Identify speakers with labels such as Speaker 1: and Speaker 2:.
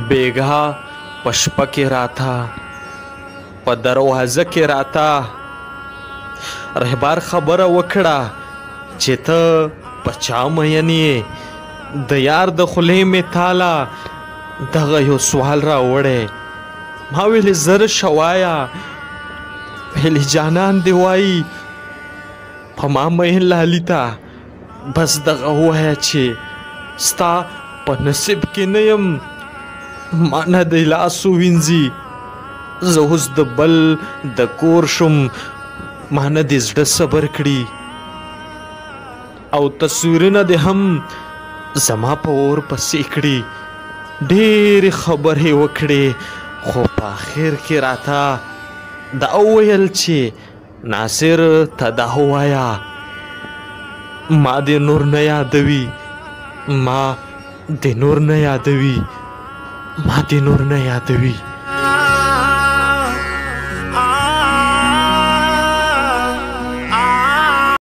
Speaker 1: بیګا په شپه کې راته په دروازه کې راته رهبر خبره وکړه چې ته په چا مین یې؟ د یار د خولې مې تاله دغه یو سوال راوړی. ما ویلې زر شه وایه. ویلې جانان دې وایي په ما مین لالي ته بس دغه ووایه چې ستا په نصیب کې نه یم، ما نه دی لاس ووینځي. زه اوس د بل د کور شوم، ما نه دې زړه صبر کړي او تصویرونه دې هم زما په اور پسې کړي. ډېرې خبرې وکړې، خو په اخر کې راته دا وویل چې ناصر ته دا ووایه ما دې نور نه یادوي، ما دې نور نه یادوي، ما دې نور نه یادوي.